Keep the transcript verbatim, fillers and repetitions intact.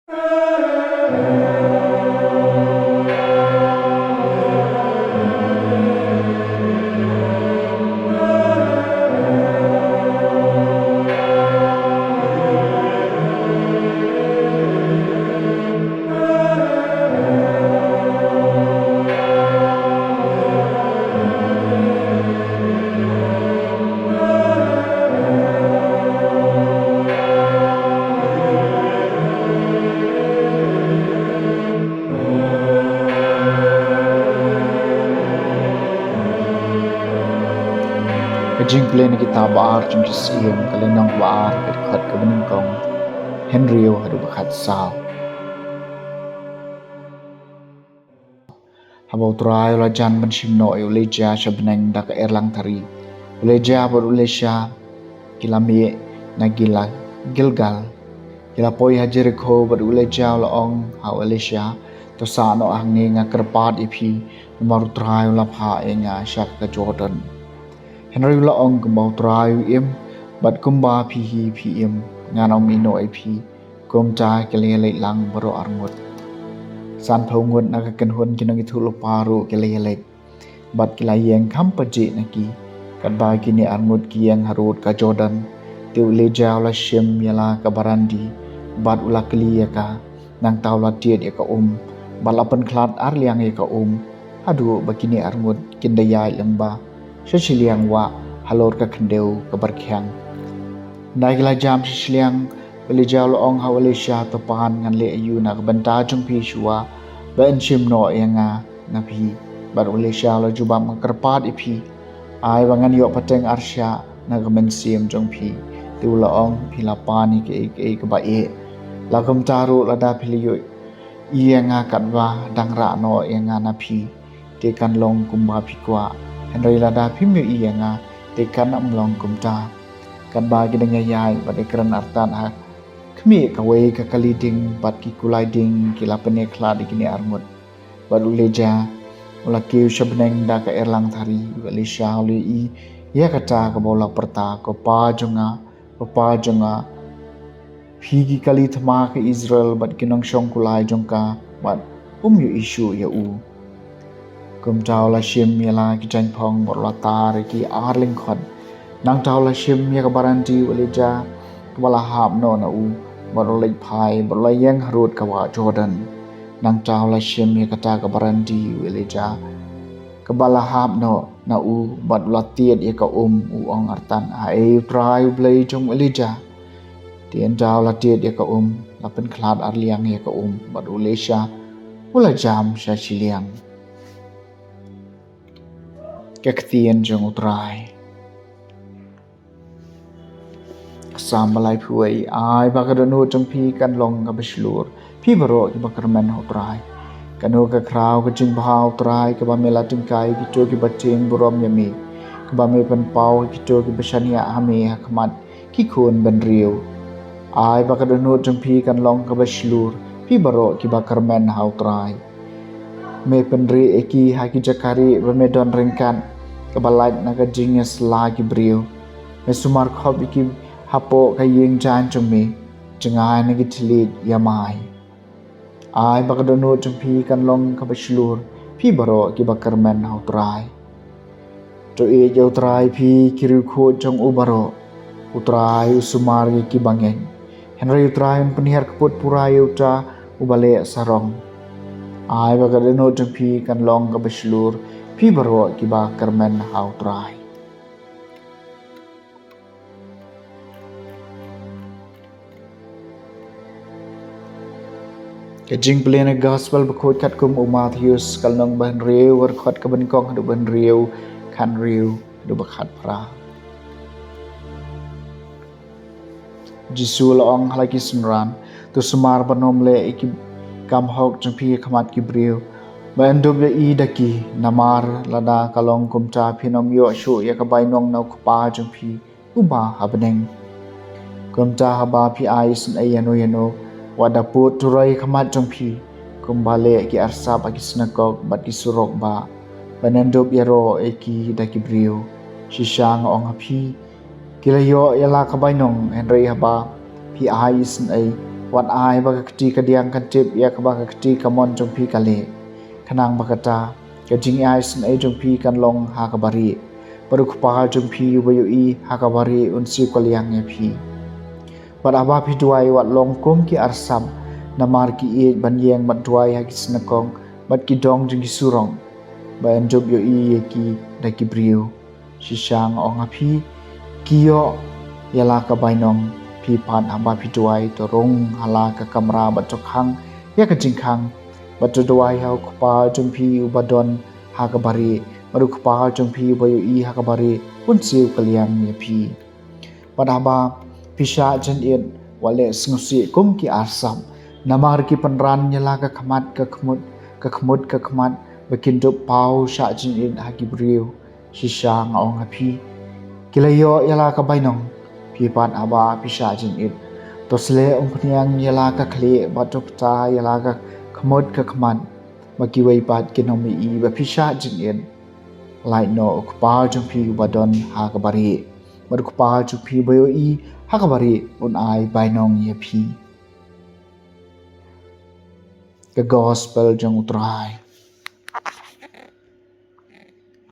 Ka jingpule na ka kitab ba ar jong ki Syiem, ka lynnong ba ar, ka dkhot kaba nyngkong, hynriew haduh ba khatsaw. Haba U Trai u la jan ban shim noh ïa u Elijah sha bneng da ka erlang thari, u Elijah bad u Elisha ki la mih na Gila-, Gilgal. Ki la poi ha Jerikho bad u Elijah u la ong ha u Elisha, "To sah noh hangne, nga kyrpad ïa phi, namar U Trai u la phah ïa nga sha ka Jordan." Hynrei u la ong, "Kumba U Trai u im bad kumba phi hi phi im, ngan ym ïehnoh ïa phi." Kumta ki la ïaleit lang baroh arngut. Sanphew ngut na ka kynhun ki nongïathuhlypa ruh ki la ïaleit bad ki la ïeng kham pajih na ki. Katba kine arngut ki ïeng harud ka Jordan, te u Elijah u la shim ïa la ka barandi bad u la kylli ïa ka. Nangta u la tied ïa ka um bad la pynkhlad arliang ïa ka um, haduh ba kine arngut kin da ïaid lyngba sha shiliang wah halor ka khyndew kaba rkhiang. Hynda ki la jam sha shiliang, u Elijah u la ong ha u Elisha, "To pan, ngan leh aïu na ka bynta jong phi shuwa ba yn shim noh ïa nga na phi?" Bad u Elisha u la jubab, "Nga kyrpad ïa phi, ai ba ngan ïoh pateng arshah na ka mynsiem jong phi." Te u la ong, "Phi la pan ïa kaei kaei kaba eh. La kumta ruh, lada phi la ïohi ïa nga katba dang rah noh ïa nga na phi, te kan long kumba phi kwah. Hynrei lada phim ïohi ïa nga, te kan ym long kumta." Katba ki dang ïaid bad ïakren artat ha khmih, kawei ka kali ding bad ki kulai ding ki la pynïakhlad ïa kine arngut. Bad u Elijah u la kiew sha bneng da ka erlang thari. U Elisha u la ïohi ïa kata kaba u la pyrta, "Ko Pa jong nga, ko Pa jong nga, phi ki kali thma ka Israel bad ki nongshong kulai jong ka, bad um ïohi shuh ïa u." Kumta u la shim ïa la ki jaiñphong bad u la tar ïa ki ar lyngkhot. Nangta u la shim ïa ka barandi u Elijah kaba la hap noh na u, bad u la leit phai bad u la ïeng harud ka wah Jordan. Nangta u la shim ïa kata ka barandi u Elijah kaba la hap noh na u bad u la tied ïa ka um, u ong artat, "Haei U Trai U Blei jong u Elijah." Te ynda u la tied ïa ka um, la pynkhlad arliang ïa ka um bad u Elisha u la jam sha shiliang. Ka ktien jong U Trai. Salm ba laiphew wei. Ai ba ka dohnud jong phi kan long kaba shlur, phi baroh kiba kyrmen ha U Trai. Kano ka khraw ka jingbha ha U Trai kaba me la tyngkai ïa kito kiba tieng burom ïa me, kaba me pynpaw ïa kito kiba shaniah ha me ha khmat ki khun bynriew. Ai ba ka dohnud jong phi kan long kaba shlur, phi baroh kiba kyrmen ha U Trai. Me pynrieh ïa ki ha ki jaka rieh ba me don ryngkat, kaba lait na ka jingïasylla ki briew. Me sumar khop ïa ki hapoh ka ïing jaiñ jong me, jngai na ki thylliej ïamai. Ai ba ka dohnud jong phi kan long kaba shlur, phi baroh kiba kyrmen ha U Trai. To ïeit ïa U Trai, phi ki riewkhuid jong u baroh. U Trai u sumar ïa kiba ngeit, hynrei U Trai un pynhiar kput pura ïa uta uba leh sarong. Ai ba ka dohnud jong phi kan long kaba shlur, phi baroh kiba kyrmen ha U Trai. Ka jingpule na ka Gospel bakhuid katkum u Mathaios, ka lynnong ba hynriew, ka dkhot kaba nyngkong haduh ba hynriew, khathynriew haduh ba khatphra. Jisu u la ong ha la ki synran, to sumar ban ym leh ïa ki kam hok jong phi ha khmat ki briew, ban dup ïa i da ki, namar lada ka long kumta phin ym ïoh shuh ïa ka bainong na u Kpa jong phi uba ha bneng. Kumta haba phi ai isynei ïano ïano, wat da pud turoi ha khmat jong phi, kumba leh ki arsap ha ki synagog bad ki surok bah, ban dup ïaroh ïa ki da ki briew. Shisha nga ong ha phi, ki la ïoh ïa la ka bainong. Hynrei haba phi ai isynei, Wat ai ba ka kti kadiang kan tip ïa kaba ka kti kamon jong phi ka leh, khnang ba kata ka jingïaisynei jong phi kan long ha kaba rieh, bad u Kpa jong phi uba ïohi ha kaba rieh un siew kylliang ïa phi. Bad haba phi duwai, wat long kum ki arsap, namar ki ïeit ban ïeng bad duwai ha ki synagog bad ki dong jong ki surok, ba yn jop ïohi ïa ki da ki briew. Shisha nga ong ha phi, ki ïoh ïa la ka bainong. Phi pat haba phi duwai, to rung ha la ka kamra bad to khang ïa ka jingkhang, bad to duwai ha u Kpa jong phi uba don ha kaba rieh, bad u Kpa jong phi uba ïohi ha kaba rieh un siew kylliang ïa phi. Bad haba phi shah jingit, wat leh sngewsih kum ki arsap, namar ki pynran ïa la ka khmat ka khmut, ka khmut ka khmat, ba kin dup paw shah jingit ha ki briew. Shisha nga ong ha phi, ki la ïoh ïa la ka bainong. Phi pat haba phi shah jingit, to sleh umphniang ïa la ka khlieh bad to pynta ïa la ka khmut ka khmat, ba kiwei pat kin ym ïohi ba phi shah jingit. Lait noh, u Kpa jong phi uba don ha kaba rieh, bad u Kpa jong phi uba ïohi ha kaba rieh un ai bainong ïa phi. Ka Gospel jong u Trai.